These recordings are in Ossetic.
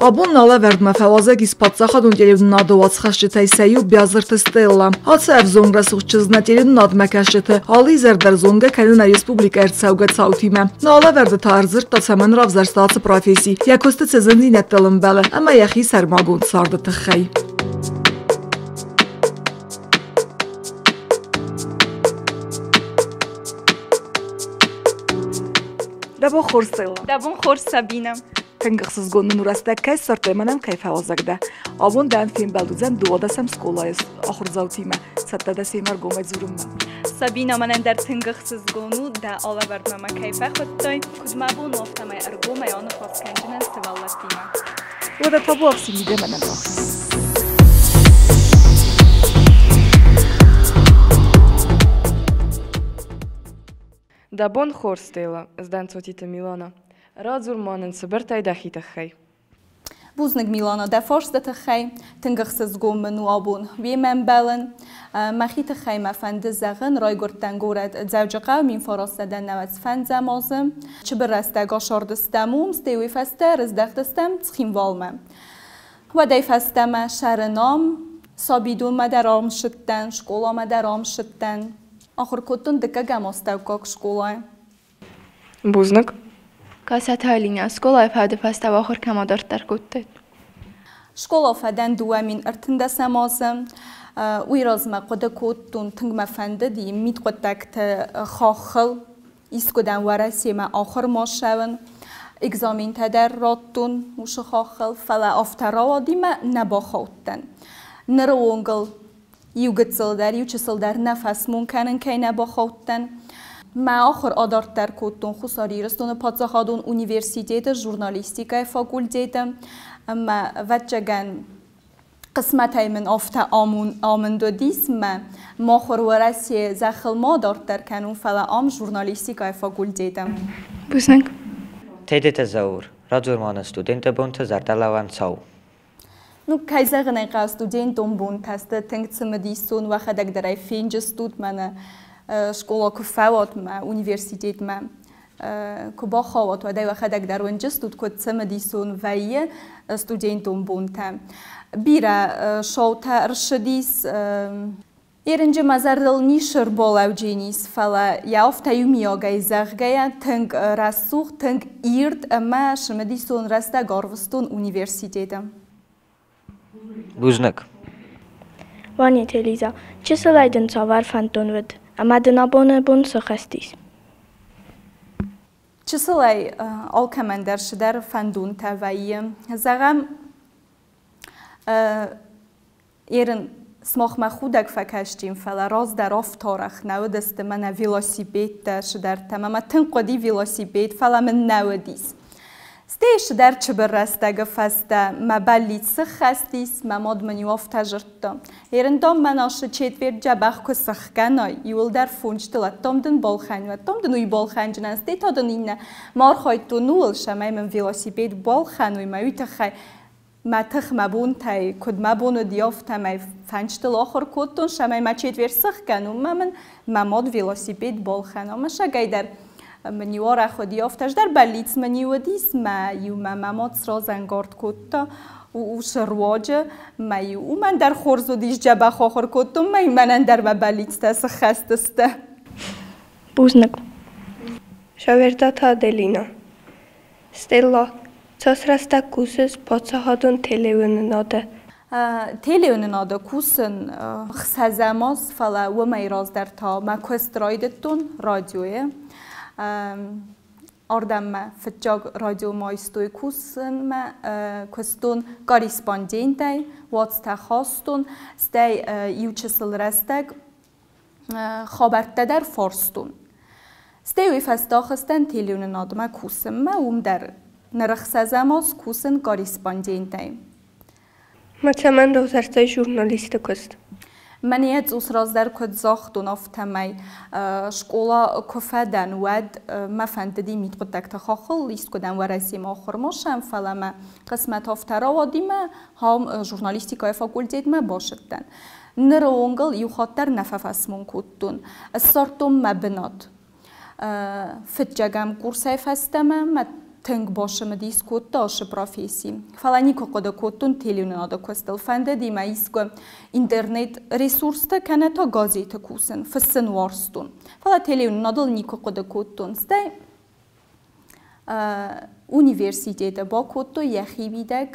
Абон нӕ алӕвӕрдмӕ фӕуазӕг ис паддзахадон телеуынынады уацхӕсджытӕй сӕ иу Биазырты Стелла. Ацы ӕвзонг рӕсугъд чызг нӕ телеуынынадмӕ кӕсджыты алы изӕр дӕр зонгӕ кӕны нӕ республикӕ ӕрцӕугӕ цаутимӕ. Нӕ алӕвӕрды та ӕрдзырдта, цӕмӕн равзӕрста ацы професси, йӕ куысты цы зындзинӕдтыл ӕмбӕлы ӕмӕ йӕхи сӕрмагонд царды тыххӕй. Дӕ бон хорз, Стелла. Дӕ бон хорз, Сабина. Тынг ӕхсызгон мын у рӕстӕг кӕй ссардтай мӕнӕн кӕй фӕуазӕг дӕ. Абон дӕм фембӕлд уыдзӕн дыууадӕсӕм скъолайы ахуырдзаутимӕ. Цӕттӕ дӕ семӕ ӕргомӕй дзурынмӕ? Сабина, мӕнӕн дӕр тынг ӕхсызгон у, дӕ алӕвӕрдмӕ мӕ кӕй фӕхуыдтай. Куыд мӕ бон у, афтӕмӕй ӕргомӕй аныхас кӕнджынӕн сывӕллӕттимӕ. Уӕдӕ табуафси мидӕмӕ нӕ бахиз. Дӕ бон хорз, Стелла, ӕз Цотиты Милана. Радзур ма нын цыбыртӕй дӕхи тыххӕй. Бузныг, Милана, дӕ фарсты тыххӕй. Тынг ӕхсызгон мын у абон уемӕ ӕмбӕлын. Мӕхи тыххӕй мӕ фӕнды зӕгъын, райгуырдтӕн горӕт Дзӕуджыхъӕуы 1995 азы. Чыбыр рӕстӕг асардыстӕм уым, стӕй уый фӕстӕ рыздӕхтыстӕм Цхинвалмӕ. Уӕдӕй фӕстӕмӕ сӕры ном, сабидонмӕ дӕр ам ссыдтӕн, скъоламӕ дӕр ам ссыдтӕн. Ахуыр кодтон дыккӕгӕм астӕуккаг скъолайы. Бузныг. Касаты Алинӕ, скъолайы фӕды фӕстӕ ахуыр кӕм адарддӕр кодтай? Скъола фӕдӕн 2013 азы. Уый размӕ хъуыды кодтон, тынг мӕ фӕндыди мидхъуыддӕгты хаххыл искуыдӕм Уӕрӕсемӕ ахуырмӕ ссӕуын. Экзаментӕ дӕр радтон уыцы хаххыл, фӕлӕ афтӕ рауади мӕ нӕ бахаудтӕн. Ныры онгыл иу гыццыл дӕр, иу чысыл дӕр нӕ фӕсмон кӕнын кӕй нӕ бахаудтӕн. Мӕ ахуыр адарддӕр кодтон Хуссар Ирыстоны паддзахадон университеты журналистикӕйы факультеты ӕмӕ, ӕвӕццӕгӕн, хъысмӕтӕй мын афтӕ амынд уыдис, мӕ махуыр Уӕрӕсе зӕххыл ма адарддӕр кӕнон, фӕлӕ ам журналистикӕйы факультеты. Бузныг. Тедеты Заур, радзур ма нын студенты бонты зӕрдӕлӕууӕн цау. Ну, кӕй зӕгъын ӕй хъӕуы, студентон бонтӕ сты тынг цымыдисон, уӕхӕдӕг дӕр ӕй фенджыстут, мӕнӕ скъола куы фӕуат мӕ университетмӕ куы бахауат, уӕд ӕй уӕхӕдӕг дӕр уынджыстут, куыд цымыдисон вӕййы студентон бонтӕ. Бирӕ шоутӕ ӕрсыдис. Ерынджы мӕ зӕрдыл ницы рбалӕудженис, фӕлӕ йӕ афтӕ иумиагӕй зӕгъгӕйӕ, тынг рӕсугъд, тынг ирд ӕмӕ цымыдисон рӕстӕг арвыстон университеты. Бузныг. Уанеты Элиза, чысылӕй дын цавӕр фӕндон уыд ӕмӕ дын абоны бон цы хӕстис? Чысылӕй алкӕмӕн дӕр цыдӕр фӕндонтӕ вӕййы. Зӕгъӕм, Ерын сымахмӕ худӕг фӕкастин, фӕлӕ раздӕр афтӕ нӕ уыдысты мӕнӕ велосипедтӕ, цыдӕртӕ. Мӕ тынг хъуыди велосипед, фӕлӕ мын нӕ уыдис. Стӕй цыдӕр чыбыр рӕстӕгы фӕстӕ мӕ бӕллиц сыххӕст ис, мӕ мад мын-иу афтӕ дзырдта: Ерын, дам, мӕн ацы четверт дзӕбӕх куы сыхгӕнай, иуылдӕр фондзтыл, ӕддӕм дын балхӕн, уӕддӕм дын уый балхӕнджынӕн, стӕй та дын иннӕ. Ма архайдтон ууыл, цӕмӕй мын велосипед балхӕной, мӕ уый тыххӕй мӕ тых мӕ бонтӕй, куыд мӕ бон уыди, афтӕмӕй фӕнчтыл ахуыр кодтон, цӕмӕй мӕ четверт сыхгӕнон, мӕ мын мӕ мад велосипед балхӕна. Мӕ сагӕй дӕр мын иу арӕх уыди, афтӕ ӕз дӕр бӕллиц мын иу уыдис, мӕ иу мӕ мӕ мад сразӕнгард кодта усы руаджы, мӕ иу уымӕн дӕр хорз уыдис, дзӕбӕх ахуыр кодтон, мӕ мӕнӕн дӕр мӕ бӕллицтӕ сыххӕст сты. Бузныг. Шавердаты Аделина. Стелла, цас рӕстӕг кусыс паддзахадон телеуынынады? Телеуынынады кусын ӕхсӕзӕм аз, фӕлӕ уымӕй раздӕр та мӕ куыст райдыдтон радиойы. Ардӕм мӕ фыццаг радиомӕ айстой кусынмӕ, куыстон корреспондентӕй, уацтӕ хастон, стӕй иу чысыл рӕстӕг хабӕрттӕ дӕр фарстон. Стӕй уый фӕстӕ ахызтӕн телеуынынадмӕ кусынмӕ, уым дӕр ныр ӕхсӕзӕм аз кусын корреспондентӕй. Ма цӕмӕн равзӕрстай журналисты куыст? Мӕн йӕ цъус раздӕр куыд загътон, афтӕмӕй скъола куы фӕдӕн, уӕд мӕ фӕндыди мидхъуыддӕгты хаххыл искуыдӕм Уӕрӕсемӕ ахуырмӕ сӕм, фӕлӕ мӕ хъысмӕт афтӕ рауади мӕ ам журналистикӕйы факультетмӕ бацыдтӕн. Ныры онгыл иу хатт дӕр нӕ фӕфӕсмон кодтон. Ссардтон мӕ бынат. Фыццӕгӕм курсӕй фӕстӕмӕ мӕ тынг бацымыдис кодта ацы професси. Фӕлӕ никуы хъуыды кодтон телеуынынады куыстыл. Фӕндыди мӕ искуы интернет-ресурсты кӕнӕ та газеты кусын, фыссын уарзтон. Фӕлӕ телеуынынадыл никуы хъуыды кодтон. Стӕй университеты бакодтой йӕхи мидӕг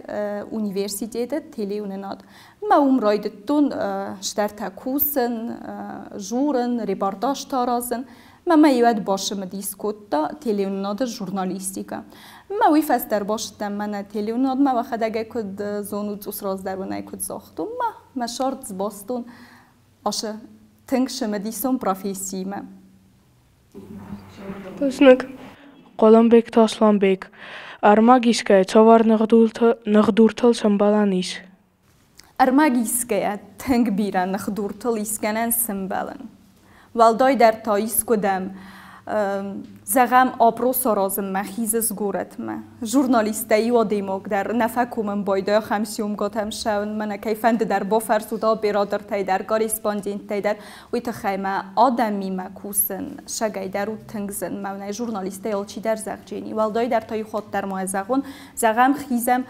университеты телеуынынад. Мӕ уым райдыдтон стӕртӕ кусын, журын, репортажтӕ аразын. Мӕ мӕ уӕд бацымыдис кодта телеуынынады журналистикӕ. Мӕ уый фӕстӕ ӕрбацыдтӕн мӕнӕ телеуынынадмӕ, уӕхӕдӕг ӕй куыд зонут, цъус раздӕр уын ӕй куыд загътон, мӕ мӕ сӕр сбастон ацы тынг цымыдисон профессиимӕ. Бузныг. Хъуылымбегты Асланбег. Ӕрмӕг исгӕйӕ цавӕр ныхдуртыл сӕмбӕлӕн ис? Ӕрмӕг исгӕйӕ тынг бирӕ ныхдуртыл искӕнӕн сӕмбӕлын. Уӕлдайдӕр та искуыдӕм, зӕгъӕм, опрос аразынмӕ хизыс горӕтмӕ. Журналисттӕ иу адӕймаг дӕр нӕ фӕкомын байдайы ахӕм съемкӕтӕм ссӕуын, мӕнӕ кӕй фӕнды дӕр бафӕрсут оператортӕй дӕр, корреспонденттӕй дӕр. Уый тыххӕй мӕ адӕмимӕ кусын сӕгӕй дӕр у тынг зын. Мӕнӕй журналисттӕй алчидӕр зӕгъджени. Уӕлдайдӕр та иу хатт дӕр ма зӕгъон, зӕгъӕм, хизӕм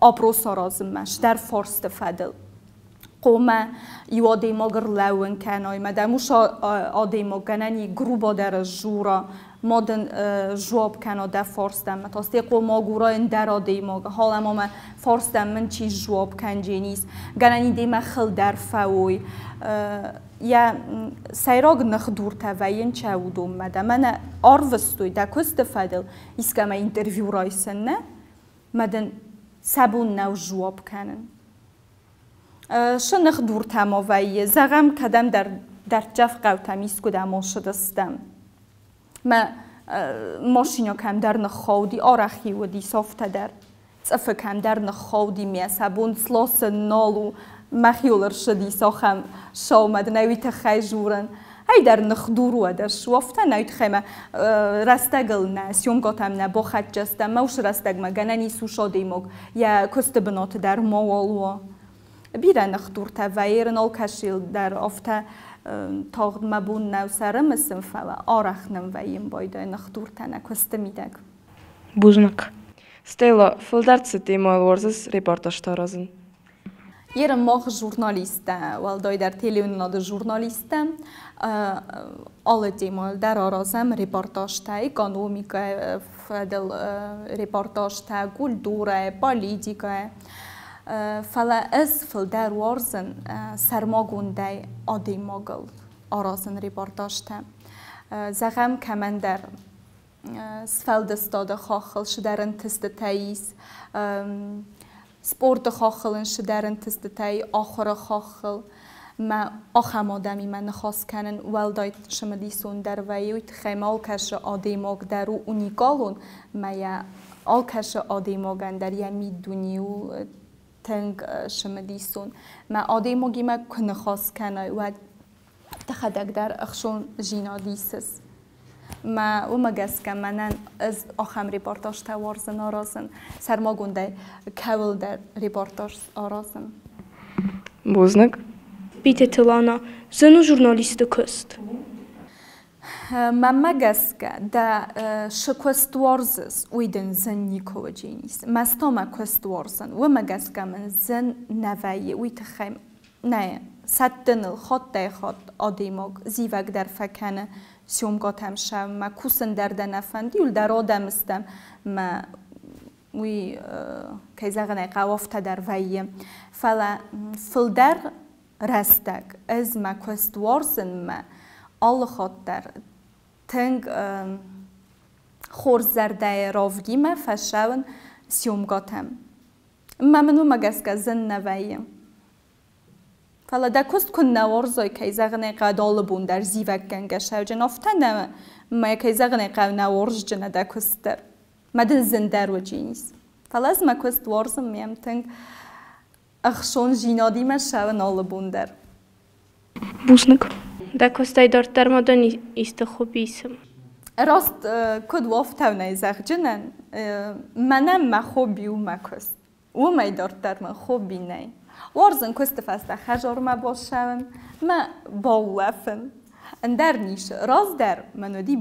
опрос аразынмӕ, стӕр фарсты фӕдыл. Хъуамӕ иу адӕймаг ӕрлӕууын кӕной, мӕ дӕм уыцы адӕймаг гӕнӕн и грубо дӕр сдзура, ма дын жуап кӕна дӕ фарстӕн, мӕ та стӕй хъуамӕ агура ӕндӕр адӕймаг, хал ӕмӕ мӕ фарстӕн мын чи сжуап кӕндженис, гӕнӕн и демӕ хыл дӕр фӕуой. Йӕ сӕйраг ныхдуртӕ вӕййынц уыдонмӕ дӕ. Мӕнӕ арвыстой дӕ куысты фӕдыл искӕмӕ интервью райсын, нӕ? Мӕ дын сӕ бон нӕу сжуап кӕнын. Шы ныхдуртӕ ма вӕййы, зӕгъӕм, кӕдӕмдӕр дӕрддзӕф хъӕутӕм искуыдӕм ацыдыстӕм. Мӕ машинӕ кӕмдӕр ныххауди, арӕх-иу уыди афтӕ дӕр. Цъыфы кӕмдӕр ныххауди, ме сӕ бон сласын нал у. Мӕхиуыл ӕрцыдис ахӕм саумӕ дын ӕй уый тыххӕй дзурын. Ӕйдӕр ныхдур уӕдӕ су, афтӕ нӕ уый тыххӕй мӕ рӕстӕгыл нӕ съемкӕтӕм нӕ бахӕццӕ стӕм, мӕ уыцы рӕстӕгмӕ гӕнӕн ис ус адӕймаг йӕ куысты бынаты дӕр мауал уа. Бирӕ ныхдуртӕ вӕййы алкӕцыйыл дӕр афтӕ тагъд мӕ бон нӕу сӕ ӕрымысын, фӕлӕ арӕх нӕм вӕййын байдайы ныхдуртӕ нӕ куысты мидӕг. Бузныг. Стелла, фылдӕр цы темӕйыл уарзыс репортажтӕ аразын? Ерын мах журналисттӕ, уӕлдайдӕр телеуынынады журналисттӕ, алы темӕйыл дӕр аразӕм репортажтӕ, экономикӕйы фӕдыл репортажтӕ, культурӕйы, политикӕйы. Фӕлӕ ӕз фылдӕр уарзын сӕрмагондӕй адӕймагыл аразын репортажтӕ. Зӕгъӕм, кӕмӕндӕр сфӕлдыстады хаххыл цыдӕр ӕнтыстытӕ ис, спорты хаххыл ын цыдӕр ӕнтыстытӕ и, ахуыры хаххыл. Мӕ ахӕм адӕмимӕ ныхас кӕнын уӕлдай цымыдисондӕр вӕййы, уый тыххӕй ма алкӕцы адӕймаг дӕр у уникалон, мӕ йӕ алкӕцы адӕймагӕн дӕр йӕ миддуне у тынг цымыдисон. Мӕ адӕймагимӕ куы ныхас кӕнай, уӕд дӕхӕдӕг дӕр ӕхсондзинад исыс. Мӕ уымӕ гӕсгӕ мӕнӕн ӕз ахӕм репортажтӕ уарзын аразын, сӕрмагондӕй кӕуылдӕр репортаж аразын. Бузныг. Битеты Лана, зын у журналисты куыст? Мӕнмӕ гӕсгӕ, дӕ цы куыст уарзыс, уый дын зын никуы уыдзӕнис. Мӕ мӕ куыст уарзын, уымӕ гӕсгӕ мын зын нӕ вӕййы, уый тыххӕй нӕ сӕттыныл хаттӕй-хатт адӕймаг зивӕг дӕр фӕкӕны съемкӕтӕм ссӕуынмӕ, кусын дӕр дӕ нӕ фӕнды, иуылдӕр адӕм стӕм мӕ уый, кӕй зӕгъын ӕй хъӕуы, афтӕ дӕр вӕййы. Фӕлӕ фылдӕр рӕстӕг ӕз мӕ куыст уарзын мӕ алы хатт дӕр тынг хорз зӕрдӕйы равгимӕ фӕцӕуын съемкӕтӕм. Мӕ мын уымӕ гӕсгӕ зын нӕ вӕййы. Фӕлӕ дӕ куыст куы нӕ уарзой, кӕй зӕгъын ӕй хъӕуы, алы бон дӕр зивӕггӕнгӕ сӕвджын, афтӕ нӕ, мӕ кӕй зӕгъын ӕй хъӕуы, нӕ уарзджынӕ дӕ куыст дӕр. Мӕ дын зындӕр уыджинис. Фӕлӕ ӕз мӕ куыст уарзын, мӕм тынг ӕхсондзинадимӕ ссӕуын алы бон дӕр. Бузныг. Дӕ куыстӕй дарддӕр ма дын исты хобби ис? Раст куыд у, афтӕ нӕй зӕгъджынӕн, мӕнӕн мӕ хобби у мӕ куыст. Уымӕй дарддӕр мын хобби нӕй. Уарзын куысты фӕстӕ хӕдзармӕ бацӕуын, мӕ баулӕфын. Ӕндӕр ницы. Раздӕр мӕн уыди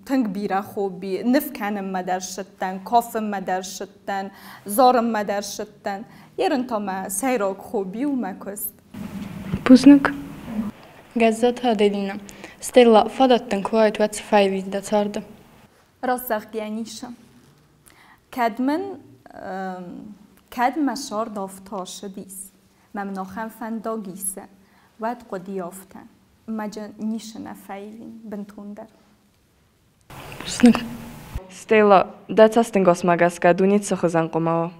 тынг бирӕ хобби. Ныв кӕнынмӕ дӕр ссыдтӕн, кафынмӕ дӕр ссыдтӕн, зарынмӕ дӕр ссыдтӕн. Ерын та мӕ сӕйраг хобби у мӕ куыст. Бузныг. Гӕззаты Аделинӕ. Стелла, фадат дын куы уаид, уӕд цы фӕивид дӕ царды? Рацӕгъгӕ ницы. Кӕд мын, кӕд мӕ сӕрд афтӕ ссыдис, мӕ мын ахӕм фӕндаг исы, уӕд хъуыди афтӕ. Мӕджы ницы нӕ фӕивин бынтондӕр. Бузныг. Стелла, дӕ цӕстӕнгасмӕ гӕсгӕ дуне цы хуызӕн хъуамӕ уа?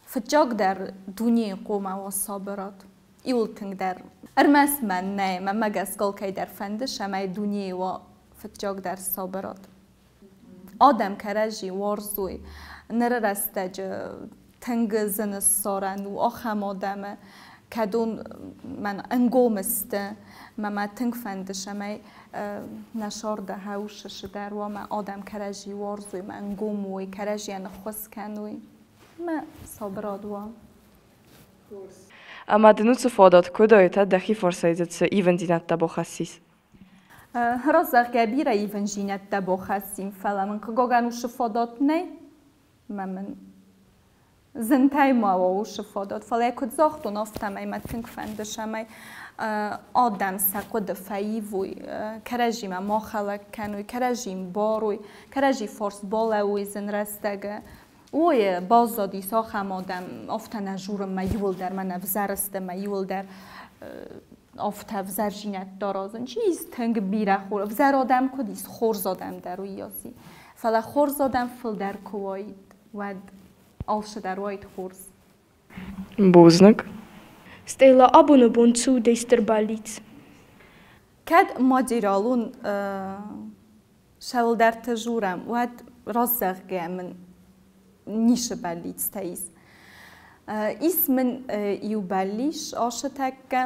Фыццагдӕр дунейы хъуамӕ уа сабырад. Иуыл тынгдӕр. Ӕрмӕст мӕн нӕ, мӕнмӕ гӕсгӕ алкӕйдӕр фӕнды, цӕмӕй дунейы уа фыццагдӕр сабырад. Адӕм кӕрӕдзи уарзой. Ныры рӕстӕджы тынг зын ссарӕн у ахӕм адӕмы, кӕдон мӕн ӕнгом сты, мӕ мӕ тынг фӕнды, цӕмӕй нӕ сӕрды хӕусы цыдӕр уа, мӕ адӕм кӕрӕдзи уарзой, мӕ ӕнгом уой, кӕрӕдзийӕн ӕххуыс кӕной, мӕ сабырад уа. Ӕмӕ дын уыцы фадат куыд уайд, дӕхи фӕрцӕй дзы цы ивындзинӕдтӕ бахӕссис? Разӕгъгӕ бирӕ ивындзинӕдтӕ бахӕссин, фӕлӕ мын хъыгагӕн уыцы фадат нӕй, мӕ мын зынтӕй ма уа уыцы фадат. Фӕлӕ куыд загътон, афтӕмӕй мӕ тынг фӕнды, цӕмӕй адӕм сӕ хъуыды фӕивой, кӕрӕдзимӕ ма хӕлӕг кӕной, кӕрӕдзи мбарой, кӕрӕдзи фарс балӕууой зын рӕстӕгы. Ой, баззадис ахӕм адӕм, афтӕ нӕ журын мӕ иуылдӕр, мӕнӕ взӕрсты мӕ иуылдӕр афтӕ ӕвзӕрдзинӕдтӕ аразын. Чи ис тынг бирӕ хор, ӕвзӕр адӕм куыд ис, хорз адӕм дӕр уыйас и. Фӕлӕ хорз адӕм фылдӕр куы уаид, уӕд алцыдӕр уаид хорз. Бузныг. Стелла, абоны бон цы у де стыр бӕллиц? Кӕд материалон цӕуылдӕрты дзурӕм, уӕд раззӕгъгӕ мын ницы бӕллицтӕ ис. Ис мын иу бӕллиц ацы тӕккӕ,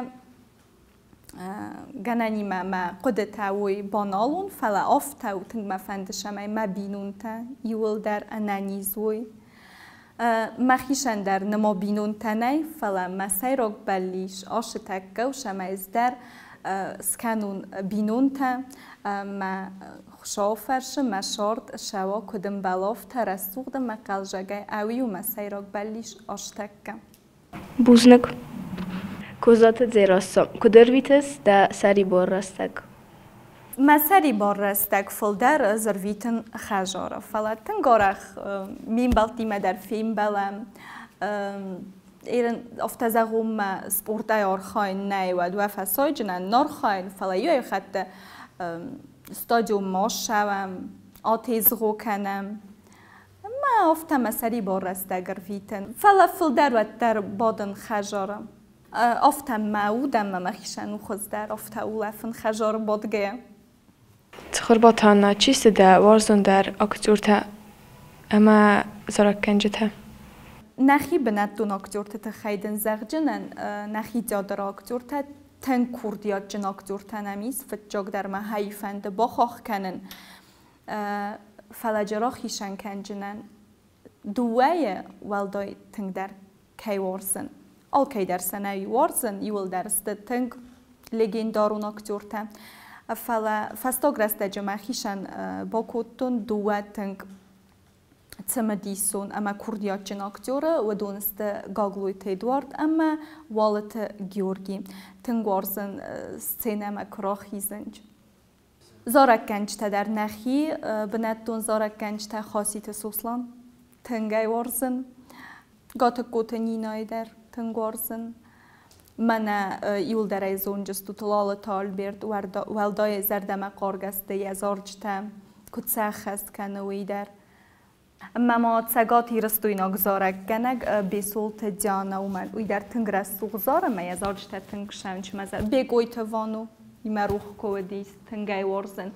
гӕнӕнимӕ мӕ хъуыдытӕ уой баналон, фӕлӕ афтӕ у, тынг мӕ фӕнды, цӕмӕй мӕ бинонтӕ иуылдӕр ӕнӕниз уой. Мӕхицӕн дӕр нӕма бинонтӕ нӕй, фӕлӕ мӕ сӕйраг бӕллиц ацы тӕккӕ у, цӕмӕй ӕз дӕр скӕнон бинонтӕ, мӕ Хуыцауы фӕрцы мӕ цард ссӕуа куыд ӕмбӕла, афтӕ рӕсугъд ӕмӕ хъӕлдзӕгӕй, ӕви у мӕ сӕйраг бӕллиц азтӕккӕ. Бузныг. Козаты Дзерассӕ, куыд ӕрвитыс дӕ сӕрибар рӕстӕг? Мӕ сӕрибар рӕстӕг фылдӕр ӕз ӕрвитын хӕдзары, фӕлӕ тынг арӕх ме мбӕлттимӕ дӕр фембӕлӕм. Афтӕ зӕгъон, мӕ спортӕй архайын нӕй, уӕд уӕ фӕсайджынӕн нӕ архайын, фӕлӕ иуӕй хатт стадионмӕ ссӕуӕм, атезгъо кӕнӕм. Ӕмӕ афтӕ мӕ сӕрибар рӕстӕг ӕрвитын. Фӕлӕ фылдӕр уӕддӕр бадын хӕдзары. Афтӕ мӕ уд ӕмӕ мӕхицӕн у хуыздӕр, афтӕ улӕфын хӕдзары бадгӕйӕ. Цхуырбатанна, чи сты дӕ уарзондӕр актертӕ ӕмӕ зарӕггӕнджытӕ? Нӕхи бынӕттон актерты тыххӕй дын зӕгъджынӕн, нӕхи театры актертӕ тынг курдиатджын актертӕ нӕм ис, фыццагдӕр мӕ хай фӕнды бахахх кӕнын, фӕлӕ джы рахицӕн кӕнджынӕн дыууӕйы уӕлдай тынгдӕр кӕй уарзын. Алкӕй дӕр сӕ нӕ уарзын, иуылдӕр сты тынг легендарон актертӕ. Фӕлӕ фӕстаг рӕстӕджы мӕхицӕн бакодтон дыууӕ тынг цымыдисон ӕмӕ курдиатджын актеры, уыдон сты Гаглойты Эдуард ӕмӕ Уалыты Георги. Тынг уарзын сценӕмӕ куы рахизынч. Зарӕггӕнджытӕ дӕр нӕхи бынӕттон зарӕггӕнджытӕ Хаситы Сослан тынг ӕй уарзын. Гатыгкоты Нинайы дӕр тынг уарзын. Мӕнӕ иуылдӕр ӕй зонджыстут Лалыты Альберт уӕлдай зӕрдӕмӕхъаргӕ сты йӕ зарджытӕ, куыд сӕ ӕххӕст кӕны, уый дӕр. Ӕмӕ ма Цӕгат Ирыстойнаг зарӕггӕнӕг Бесолты Диана уымӕн уый дӕр тынг рӕсугъд зары ӕмӕ йӕ зарджытӕ тынг сӕнчмӕ Бекъойты Вано имӕ рух куы уыдис, тынг ӕй уарзын.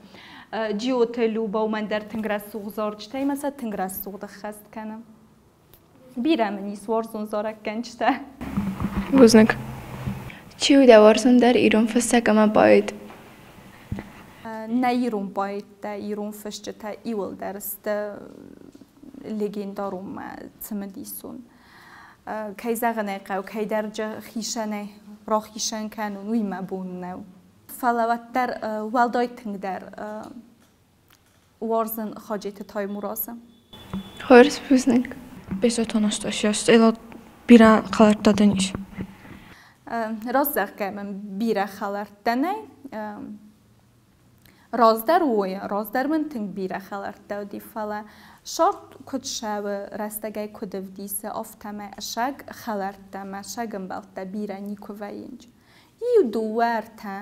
Джиоты Люба уымӕн дӕр тынг рӕсугъд зарджытӕ ӕмӕ сӕ тынг рӕсугъд ӕххӕст кӕны. Бирӕ мын ис уарзон зарӕггӕнджытӕ. Бузныг. Чи у дӕ уарзондӕр ирон фыссӕг ӕмӕ поэт? Нӕ ирон поэттӕ, ирон фысджытӕ иуылдӕр сты легендаронмӕ цымыдисон. Кӕй зӕгъын ӕй хъӕуы, кӕйдӕр хицӕнӕй рахицӕн кӕнын, уый мӕ бон нӕу. Фӕлӕ уӕддӕр уӕлдай тынгдӕр уарзын Хаджеты Таймуразы. Хорз, бузныг. Бесоты Анастасия, Стелла, бирӕ хӕлӕрттӕ дын ис? Раст зӕгъгӕ, мын бирӕ хӕлӕрттӕ нӕй. Раздӕр уой, раздӕр мын тынг бирӕ хӕлӕрттӕ уыди, фӕлӕ сӕрд куыд сӕуы, рӕстӕгӕй куыд ӕвдисы, афтӕмӕй сӕг хӕлӕрттӕ мӕ сӕг ӕмбӕлттӕ бирӕ никуы вӕййынц. Иу, дыууӕ, ӕртӕ,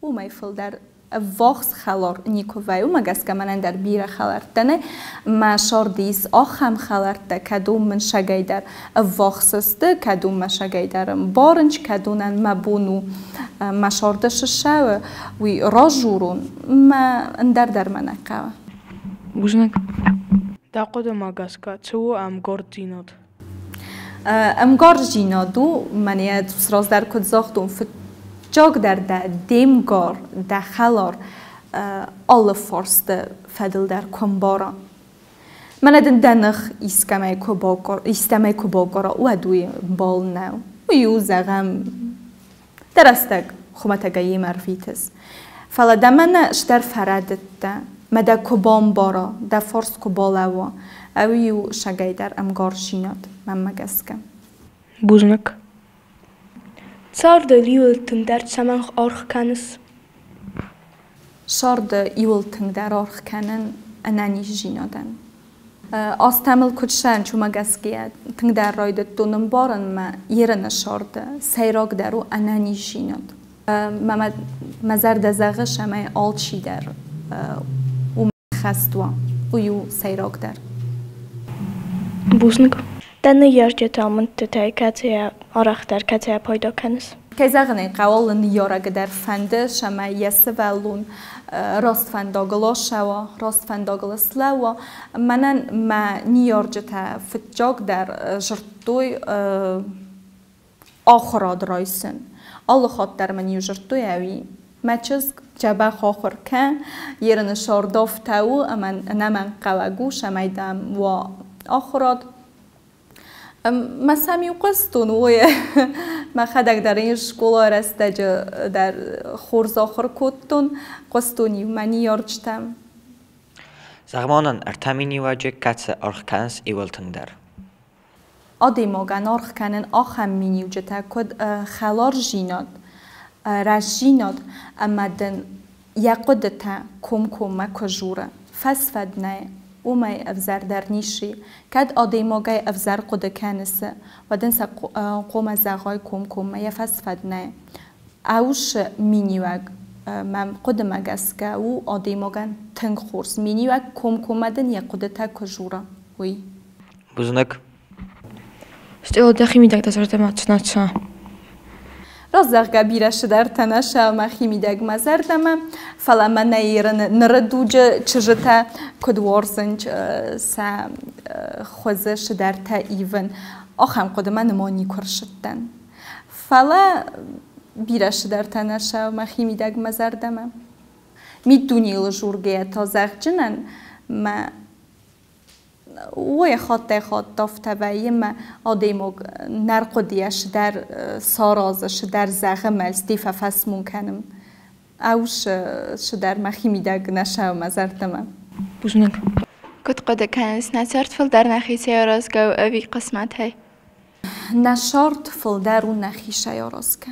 уымӕй фылдӕр ӕввахс хӕлар никуы вӕййы. Уымӕ гӕсгӕ мӕнӕн дӕр бирӕ хӕлӕрттӕ нӕй. Мӕ сӕрды ис ахӕм хӕлӕрттӕ, кӕд уым мын сӕгӕй дӕр ӕввахс сты, кӕд уым мӕ сӕгӕй дӕр ӕмбарынч, кӕд уынӕн мӕ бон у мӕ сӕрды сыссӕуы, уый разурон, мӕ ӕндӕр дӕр мӕ нӕ хъӕуы. Бузныг. Дӕ хъуыдымӕ гӕсгӕ, цы у ӕмгарддзинад? Ӕмгардзинад у, мӕнӕ раздӕр куыд загътон, фыццагдӕр дӕ де мгар, дӕ хӕлар алы фарсты фӕдыл дӕр куы ӕмбара. Мӕнӕ дын дӕ ных искӕмӕй куы истӕмӕй куы бакъуыра, уӕд уый ӕмбал нӕу. Уый у, зӕгъӕм, дӕ рӕстӕг хуымӕтӕгӕй йемӕ ӕрвитыс. Фӕлӕ дӕ мӕнӕ стӕр фӕрӕдыдтӕ, мӕ дӕ куы бамбара, дӕ фарс куы балӕууа, ӕви у сагӕй дӕр ӕмгардзинад, мӕнмӕ гӕсгӕ. Бузныг. Царды иуыл тынгдӕр цӕмӕн аргъ кӕныс? Царды иуыл тынгдӕр аргъ кӕнын ӕнӕниздзинадӕн. Азтӕ мыл куыд сӕнч, уымӕ гӕсгӕ тынгдӕр райдыдтон ӕмбарын мӕ ерыны сӕрды сӕйрагдӕр у ӕнӕниздзинад. Мӕ зӕрдӕ зӕгъы, цӕмӕй алчидӕр уымӕ хӕст уа. Уый у сӕйрагдӕр. Бузныг. Дӕ ныййарджыты амындтытӕй кӕцыйӕ арӕхдӕр кӕцыйӕ пайда кӕныс? Кӕй зӕгъын ӕй хъӕуы, алы ныййарӕгы дӕр фӕнды, цӕмӕй йӕ сывӕллон раст фӕндагыл ацӕуа, раст фӕндагыл слӕууа. Мӕнӕн мӕ ныййарджытӕ фыццагдӕр дзырдтой ахуырад райсын. Алы хатт дӕр мын-иу дзырдтой, ӕви мӕ чызг дзӕбӕх ахуыр кӕн, ерыны сӕрдофтӕ у ӕмӕ ӕнӕмӕнгхъӕуӕг у, цӕмӕй дӕм уа ахуырад. Мӕ сӕм-иу хъуыстон, уой мӕхӕдӕг дӕр ин скъолайы рӕстӕджы дӕр хорз ахуыр кодтон, хъуыстон-иу мӕ ныййарджытӕм. Зӕгъ-ма нын ӕртӕ миниуӕджы, кӕцы аргъ кӕнынц иууыл тынгдӕр? Адӕймагӕн аргъ кӕнын ахӕм миниуджытӕ, куыд хӕлардзинад, рӕстдзинад ӕмӕ дын йӕ хъуыдытӕ комкоммӕ куы дзуры, фӕсфӕд нӕй, уымӕй ӕвзӕрдӕр ницы. Кӕд адӕймагӕй ӕвзӕр хъуыды кӕныс, уӕд ын сӕ хъуамӕ зӕгъай комкоммӕ, йӕ фӕсфӕд нӕй. Ӕусы миниуӕг мӕм хъуыдымӕ гӕсгӕ у адӕймагӕн тынг хорз миниуӕг, комкоммӕ дын йӕ хъуыдытӕ куы дзура, уый. Бузныг. Стъолы дӕхимидӕг дӕ зӕрдӕмӕ цы нӕ цӕуы? Раст зӕгъгӕ, бирӕ цыдӕртӕ нӕ цӕуы мӕхимидӕг мӕ зӕрдӕмӕ, фӕлӕ мӕнӕ ерыны ныры дуджы чызджытӕ куыд уарзынц сӕ хуызы цыдӕртӕ ивын, ахӕм хъуыдымӕ нымон никуы рцыдтӕн. Фӕлӕ бирӕ цыдӕртӕ нӕ цӕуы мӕхимидӕг мӕ зӕрдӕмӕ. Миддунейыл дзургӕйӕ та зӕгъджынӕн мӕ Уой хаттӕй-хатт афтӕ вӕййы мӕ адӕймаг нӕ рхъуыдыйӕ цыдӕр саразы, цыдӕр зӕгъы мӕ стӕй фӕфӕсмон кӕнын. Ӕус цыдӕр мӕхимидӕг нӕ цӕуы мӕ зӕрдӕмӕ. Бузныг. Куыд хъуыды кӕныс, нӕ цард фылдӕр нӕхицӕй аразгӕ у ӕви хъысмӕтӕй? Нӕ цард фылдӕр у нӕхицӕй аразгӕ.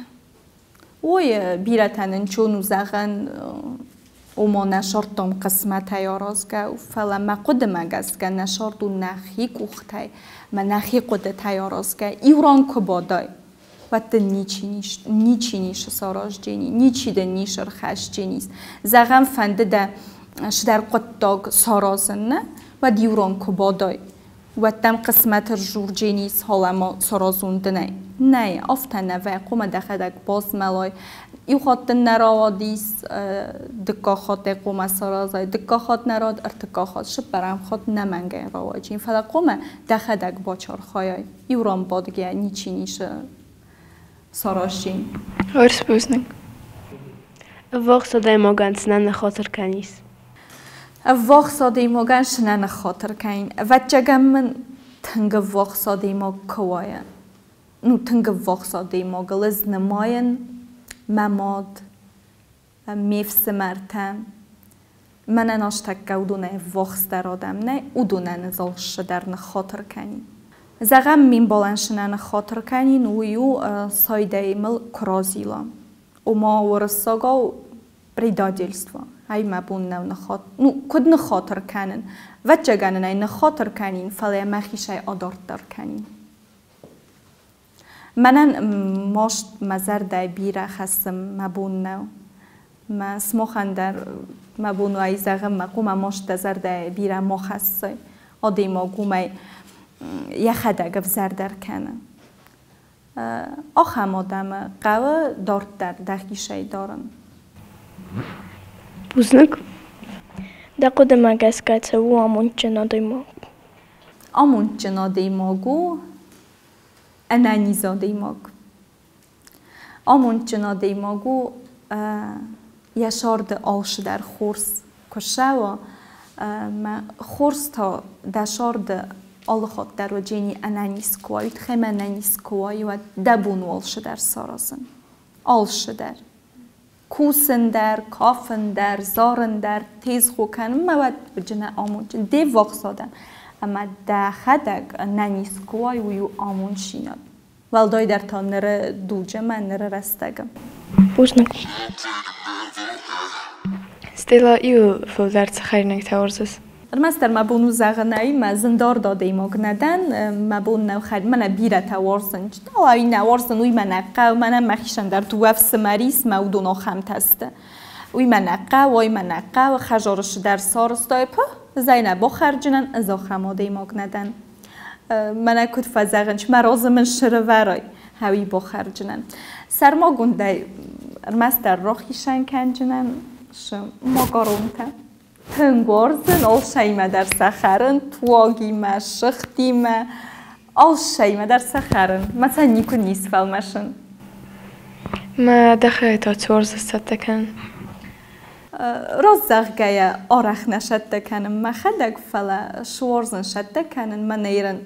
Уой бирӕтӕ нын чон у зӕгъӕн, ома нӕ сырдтон хъысмӕтӕй аразгӕ у, фӕлӕ мӕ хъуыдымӕ гӕсгӕ нӕ сырд у нӕхи къухтӕй, мӕ нӕхи хъуыдытӕй аразгӕ. Иу ран куы бадай, уӕд дын ничи, ничи ницы сараздзӕни, ничи дын ницы рхӕсдзӕнис. Зӕгъӕм, фӕнды дӕ цыдӕр хъуыддаг саразын, нӕ? Уӕд иу ран куы бадай, уӕд дӕм хъысмӕты ржурджени салама саразун дынӕй. Нӕй, афтӕ нӕ вӕй, хъуамӕ дӕхӕдӕг базмӕлай. Иу хатт дын нӕ рауадис, дыккаг хатт ӕй хъуамӕ саразай, дыккаг хатт нӕ рауад, ӕртыккаг хатт, цыппӕрӕм хатт нӕмӕнгӕй рауади. Фӕлӕ хъуамӕ дӕхӕдӕг бацархайай. Иу ран бадгӕ ничи ницы сараздзӕн. Хорз, бузныг. Ӕввахс адӕймагӕн цы нӕ ныххатыр кӕнис? Ӕввахс адӕймагӕн цы нӕ ныххатыр кӕнин? Ӕвӕццӕгӕн мын тынг ӕввахс адӕймаг куы уайа. Ну, тынг ӕввахс адӕймагыл ӕз нымайын мӕ мад, Ме фсымӕртӕ, мӕнӕн астӕккӕ уыдонӕй ӕввахсдӕр адӕм нӕй, уыдонӕн ӕз алцыдӕр ныххатыр кӕнин. Зӕгъӕм, ме мбалӕн цы нӕ ныххатыр кӕнин, уый у, сайдӕй мыл куы разила. Ома уырыссагау предательство. Ай мӕ бон нӕу ныххат... Ну, куыд ныххатыр кӕнын? Ӕвӕццӕгӕн ын ӕй ныххатыр кӕнин, фӕлӕ йӕ мӕхицӕй адарддӕр кӕнин. Мӕнӕн маст мӕ зӕрдӕйы бирӕ хӕссы, мӕ бон нӕу. Мӕ сымахӕн дӕр мӕ бон у ӕй зӕгъын, мӕ хъуамӕ маст дӕ зӕрдӕйы бирӕ ма хӕссай. Адӕймаг уымӕй йӕхӕдӕг ӕвзӕрдӕр кӕны. Ахӕм адӕмы хъӕуы дарддӕр дӕхицӕй дарын. Бузныг. Дӕ хъуыдымӕ гӕсгӕ цы у амондджын адӕймаг? Амондджын адӕймаг у ӕнӕниз адӕймаг. Амондджын адӕймаг у, йӕ царды алцыдӕр хорз куы ссӕуа, ӕмӕ хорз та дӕ царды алы хатт дӕр уыджени ӕнӕниз куы уай, тыххӕй ӕнӕниз куы уай, уӕд дӕ бон у алцыдӕр саразын. Алцыдӕр. Кусын дӕр, кафын дӕр, зарын дӕр, тезгъо кӕнын мӕ уӕд уыджынӕ амондджын. Де ввахс адӕм ӕмӕ дӕхӕдӕг ӕнӕниз куы уай, уый у амондджинад. Уӕлдайдӕр та ныры дуджы мӕ ныры рӕстӕгы. Бузныг. Стелла иуыл фылдӕр цы хӕринӕгтӕ уарзыс? Ӕрмӕстдӕр мӕ бон у зӕгъын ӕй, мӕ зындард адӕймаг нӕ дӕн, мӕ бон нӕу мӕнӕ бирӕтӕ уарзын. Ай нӕ уарзын, уый мӕ нӕ хъӕуы, мӕнӕ мӕхицӕн дӕр дыууӕ ӕфсымӕр ис, мӕ уыдон ахӕмтӕ сты. Уый мӕ нӕ хъӕуы, ай мӕ нӕ хъӕуы, хӕзары цыдӕр сарӕзтай, пух, зӕй нӕ бахӕрджынӕн, ӕз ахӕм адӕймаг нӕ дӕн. Мӕнӕ куыд фӕзӕгъынц, мӕ разы мын срывӕрай, хӕуи бахӕрджынӕн. Сӕрмагондӕй ӕрмӕстдӕр рахицӕн кӕнджынӕн сы макаронтӕ. Тынг уарзын алцӕимӕ дӕр сӕ хӕрын, туагимӕ, сыгъдимӕ, алцӕимӕ дӕр сӕ хӕрын. Мӕ сӕ никуы не сфӕлмӕсын. Мӕ дӕхӕй та цы уарзыс цӕттӕ кӕнын? Раст зӕгъгӕйӕ, арӕх нӕ сӕттӕ кӕнын мӕхӕдӕг, фӕлӕ суарзын сӕттӕ кӕнын. Мӕнӕ ирын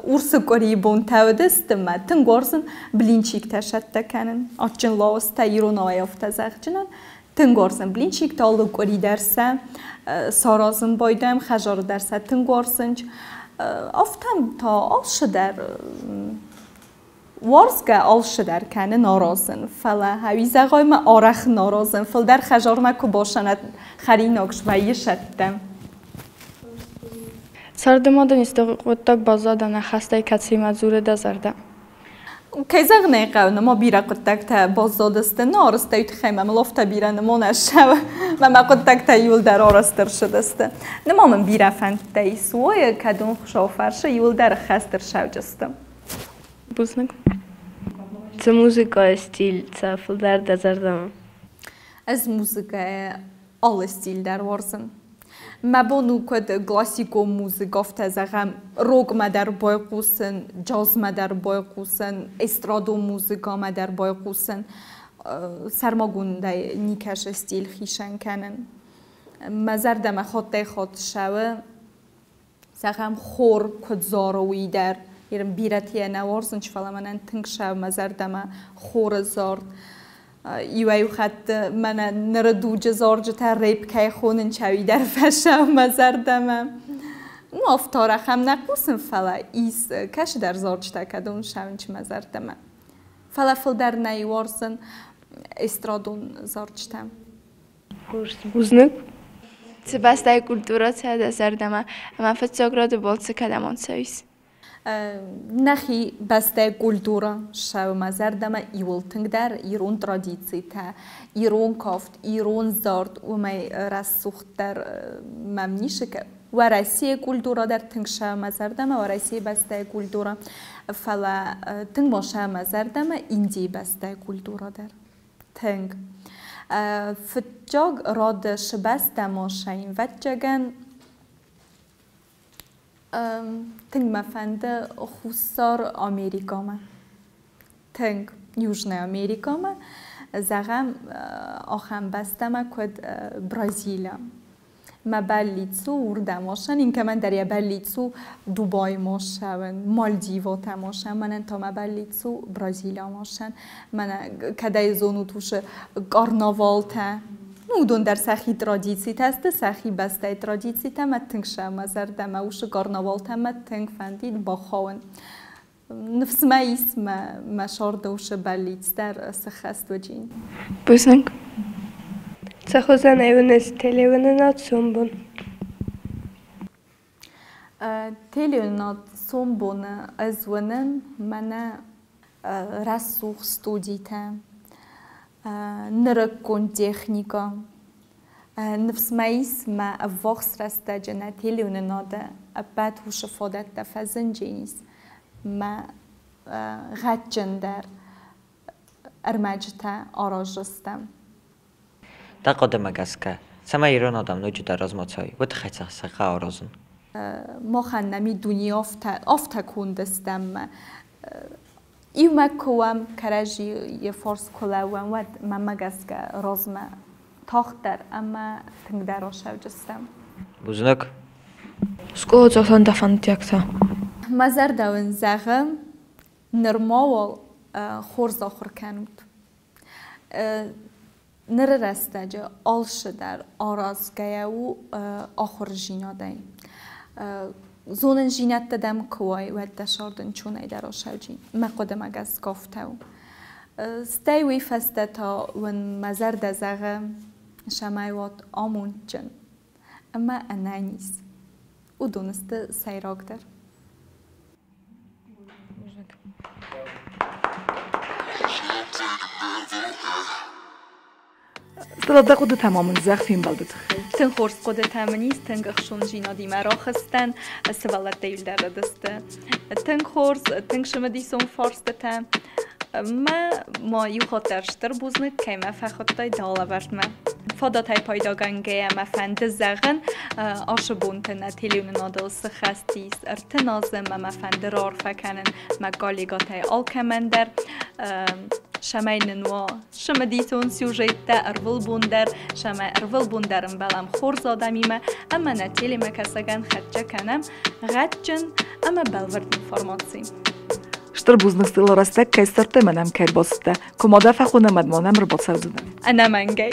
урсы къуырийы бонтӕ уыдысты мӕ тынг уарзын блинчиктӕ сӕттӕ кӕнын. Адджын лауызтӕ иронау афтӕ зӕгъджынӕн. Тынг уарзын блинчиктӕ, алы къуыри дӕр сӕ саразын байдайӕм, хӕдзары дӕр сӕ тынг уарзын. Афтӕ та алцыдӕр уарзгӕ алцыдӕр кӕнын аразын, фӕлӕ хӕуи зӕгъай мӕ арӕх наразын, фылдӕр хӕдзармӕ куы басӕнӕт хӕринаг свӕййы сӕттӕ. Царды ма дын исты хъуыддаг баззад ӕнӕ хӕстӕй, кӕцыимӕ дзуры дӕ зӕрдӕ? Кӕй зӕгъын ӕй хъӕуы, нырма бирӕ хъуыддӕгтӕ баззадысты. Нӕ арӕзтӕй тыххӕй мӕм лофтӕ бирӕ нымон ӕссӕуы. Мӕ мӕ хъуыддӕгтӕ иуылдӕр арӕзт ӕрцыдысты. Нырма мын бирӕ фӕндтӕ ис, уой, кӕд уын Хуыцау фӕрсы, иуылдӕр ӕххӕст ӕрцӕуджысты. Бузныг. Цы музыкӕйы стиль цӕ фылдӕр дӕ зӕрдӕмӕ? Ӕз музыкӕйы алы стиль дӕр уарзын. Мӕ бон у куыд классикон музыкӕ, афтӕ зӕгъӕм, рокмӕ дӕр байхъусын, джазмӕ дӕр байхъусын, эстрадон музыкӕмӕ дӕр байхъусын. Сӕрмагондӕй никӕцы стиль хицӕн кӕнын. Мӕ зӕрдӕмӕ хаттӕй-хатт ссӕуы зӕгъӕм, хор куыд зары, уый дӕр. Бирӕтӕ нӕ уарзынц, фӕлӕ мӕнӕн тынг сӕ мӕ зӕрдӕмӕ хоры зард. Иуӕй-иу хатт мӕнӕ ныры дуджы зарджытӕ рэп кӕй хонынц, уый дӕр фӕсӕв мӕ зӕрдӕмӕ. Ну, афтӕ ахӕм нӕ хъусын, фӕлӕ ис кӕцыдӕр зарджытӕ, кӕдон ссӕуынц мӕ зӕрдӕмӕ. Фӕлӕ фылдӕр нӕ уарзын эстрадон зарджытӕ. Бузныг. Цы бӕстӕйы культурӕ цӕ дӕ зӕрдӕмӕ ӕмӕ фыццаг рады балцы кӕдӕм ацӕуис? Нӕхи бӕстӕйы культурӕ ссӕуы мӕ зӕрдӕмӕ иуыл тынгдӕр ирон традицитӕ, ирон кафт, ирон зард, уымӕй рӕсугъддӕр мӕм ницы Уӕрӕсейы культурӕ дӕр тынг ссӕуы мӕ зӕрдӕмӕ, Уӕрӕсейы бӕстӕйы культурӕ, фӕлӕ тынг ма ссӕуы мӕ зӕрдӕмӕ Индийы бӕстӕйы культурӕ дӕр. Тынг. Фыццаг рады сыбӕстӕ ма сӕ тынг мӕ фӕнды Хуссар Америкӕмӕ. Тынг. Южная Америкӕмӕ. Зӕгъӕм, ахӕм бӕстӕмӕ, куыд Бразилия. Мӕ бӕллиц у уырдӕм ацӕуын, инкӕмӕн дӕр йӕ бӕллиц у Дубаймӕ ацӕуын, Мальдиватӕм ацӕуын, мӕнӕн та мӕ бӕллиц у Бразилиямӕ ацӕуын. Мӕнӕ кӕдӕй зонут уыцы карнавалтӕ, ну, уыдон дӕр сӕхи традицитӕ сты, сӕхи бӕстӕйы традицитӕ мӕ тынг сӕ мӕ зӕрдӕмӕ уыцы карнавалтӕ мӕ тынг фӕндид бахауын. Ныфс мӕ ис, мӕ сӕрды уыцы бӕллиц дӕр сыххӕст уыджин. Бузныг. Цӕхуызӕн уыныс телеуынынад сомбон? Телеуынынад сомбоны ӕз уынын мӕнӕ рӕсугъд студитӕ, нырыккон техникӕ. Ныфс мӕ ис, мӕ ӕввахс рӕстӕджы нӕ телеуынынады ӕппӕт уыцы фадӕттӕ фӕзындженис, мӕ гъӕдджындӕр ӕрмӕджытӕ араздзыстӕм. Дӕ хъуыдымӕ гӕсгӕ, цӕмӕй ирон адӕм ноджыдӕр размӕ цӕуой, уый тыххӕй цы хъӕуы аразын? Махӕн нӕ миддуне афтӕ конд стӕм. Иумӕ куы уӕм, кӕрӕдзийы фарс куы лӕууӕм, уӕд мӕнмӕ гӕсгӕ размӕ тагъддӕр ӕмӕ тынгдӕр ацӕуджыстӕм. Бузныг. Скъоладзаутӕн дӕ фӕндиӕгтӕ. Мӕ зӕрдӕ уын зӕгъы, нырма уал хорз ахуыр кӕнут. Ныры рӕстӕджы алцыдӕр аразгӕйӕ у ахуырдзинадӕй. Зонындзинӕдтӕ дӕм куы уай, уӕд дӕ сӕрдын чонӕй дӕр асӕуджи. Мӕ хъуыдымӕ гӕсгӕ афтӕ у. Стӕй уый фӕстӕ та уын мӕ зӕрдӕ зӕгъы, цӕмӕй уат амондджын ӕмӕ ӕнӕниз. Уыдон сты сӕйрагдӕр. Стӕй дӕ хъуыдытӕ ма мын зӕгъ фембӕлды тыххӕй. Тынг хорз хъуыдытӕ мын ис, тынг ӕхсондзинадимӕ рахызтӕн, сывӕллӕттӕ иуылдӕр уыдысты. Тынг хорз, тынг цымыдисон фарстытӕ. Мӕ ма иу хатт дӕр стыр бузныг, кӕй мӕ фӕхуыдтай дӕ алӕвӕрдмӕ. Фадатӕй пайдагӕнгӕйӕ мӕ фӕнды зӕгъын, ацы бонты нӕ телеуынынадыл цы хӕст ис 30 азы, мӕ мӕ фӕнды раарфӕ кӕнын мӕ коллегатӕй алкӕмӕн дӕр, цӕмӕй нын уа цымыдисон сюжеттӕ ӕрвылбон дӕр, цӕмӕй ӕрвылбон дӕр ӕмбӕлӕм хорз адӕмимӕ ӕмӕ нӕ телемӕкӕсӕгӕн хӕццӕ кӕнӕм гъӕдджын ӕмӕ бӕлвырд информаци. Стыр бузныг Стелла рӕстӕг кӕй ссардтай ӕмӕ нӕм кӕй бацыдтӕ. Куы ма дӕ фӕхонӕм, уӕд ма нӕм ӕрбацӕудзынӕ. Ӕнӕмӕнгӕй.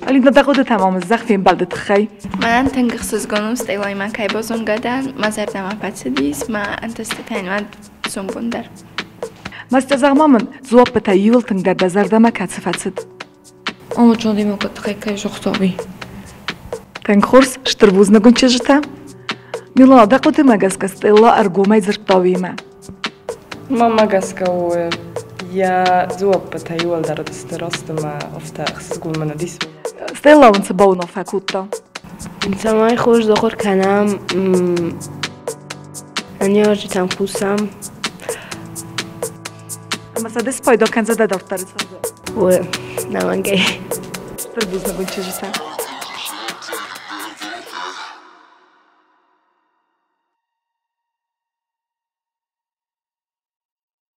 Алина, дӕ хъуыдытӕ ма мын зӕгъ фембӕлды тыххӕй. Мӕнӕн тынг ӕхсызгон у Стеллаимӕ кӕй базонгӕ дӕн, мӕ зӕрдӕмӕ фӕцыдис, мӕ ӕнтыстытӕ йын уӕд сомбон дӕр. Мастя, зӕгъ ма мын, дзуаппытӕ иуыл тынгдӕр дӕ зӕрдӕмӕ кӕцы фӕцыд? Омӕ тыххӕй кӕй загъта, уый. Тынг хорз, стыр бузныг уын чызджытӕ. Милана, дӕ хъуыдымӕ гӕсгӕ Стелла ӕргомӕй дзырдта уыимӕ. Мӕнмӕ гӕсгӕ у йӕ дзуаппытӕ иуӕлдӕр уыдысты раст ӕмӕ афтӕ ӕхсызгон мын уыдис. Стелла уын цы бауынаффӕ кодта? Цӕмӕй хорз ахуыр кӕнӕм, ныййарджытӕм хъусӕм. Ӕмӕ сӕ ды спайда кӕндзӕ дӕ дарддӕры царды? Ой, нӕмӕнгӕй. Стыр бузныг уын чызджытӕ.